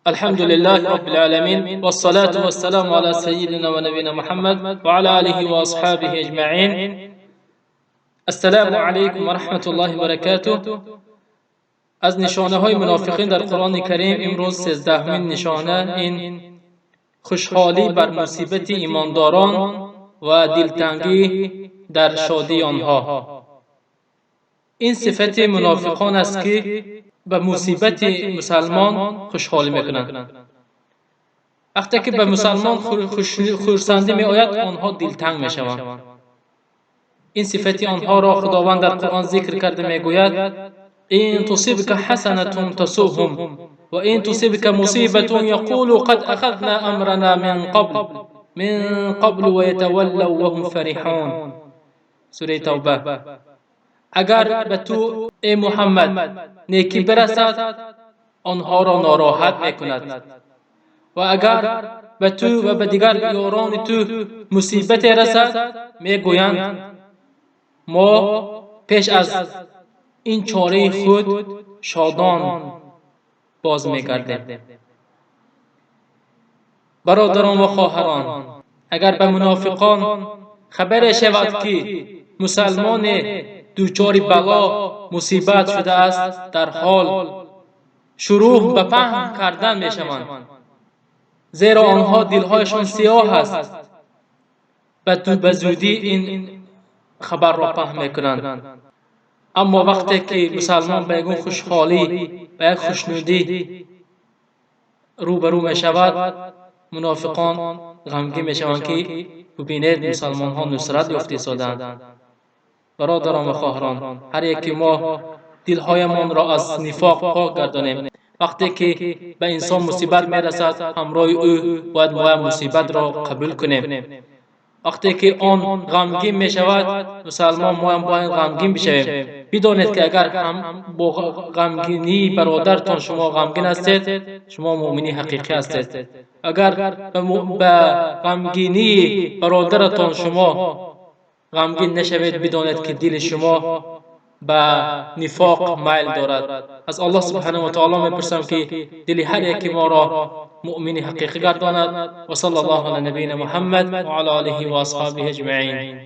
الحمد لله رب العالمين، والصلاة والسلام على سيدنا ونبينا محمد وعلى آله وأصحابه أجمعين. السلام علیکم و رحمة الله و برکاته. از نشانه های منافقین در قرآن کریم، امروز 13مین نشانه، این خوشحالی بر مصیبت ایمانداران و دلتنگی در شادی آنها. این صفت منافقان است که به مصیبت مسلمان خوشحالی میکنند. وقتی که به مسلمان خرسندی می آید، آنها دلتنگ می شوند. این صفت آنها را خداوند در قرآن ذکر کرده میگوید: إن تصبك حسنة تسؤهم وإن تصبك مصيبة يقولوا قد أخذنا أمرنا من قبل ويتولوا وهم فرحون. سوره توبه. اگر به تو ای محمد نیکی برسد، آنها را ناراحت میکند و اگر به تو و به دیگر یاران تو مصیبت رسد، میگویند ما پیش از این چاره خود شادان باز میگردیم. برادران و خواهران، اگر به منافقان خبر شود که مسلمان دچار بلا مصیبت شده است، در حال شروع به پهن کردن میشوند، زیرا آنها دلهایشان سیاه است و به زودی این خبر را پهن میکنند. اما وقتی که مسلمان به یک خوشحالی، به یک خوشنودی روبرو می شود، منافقان غمگین می شوند که ببینید، مسلمان ها نصرت یافته ایستادند. برادران و خواهران، هر یکی ما دلهایمان را از نفاق پاک گردانیم. وقتی که به انسان مصیبت میرسد، همراه او باید ما مصیبت را قبول کنیم. وقتی که آن غمگین می شود مسلمان، ما هم باید غمگین بشویم. بدانید که اگر هم با غمگینی برادرتان شما غمگین هستید، شما مؤمنی حقیقی هستید. اگر به غمگینی برادرتان شما غمگین نشوید، بدانید که دل شما به نفاق میل دارد. از الله سبحانه و تعالی میپرسم که دل هر یک ما را مؤمن حقیقی گرداند. و صلی الله علی نبینا محمد و علی آله و اصحابه اجمعین.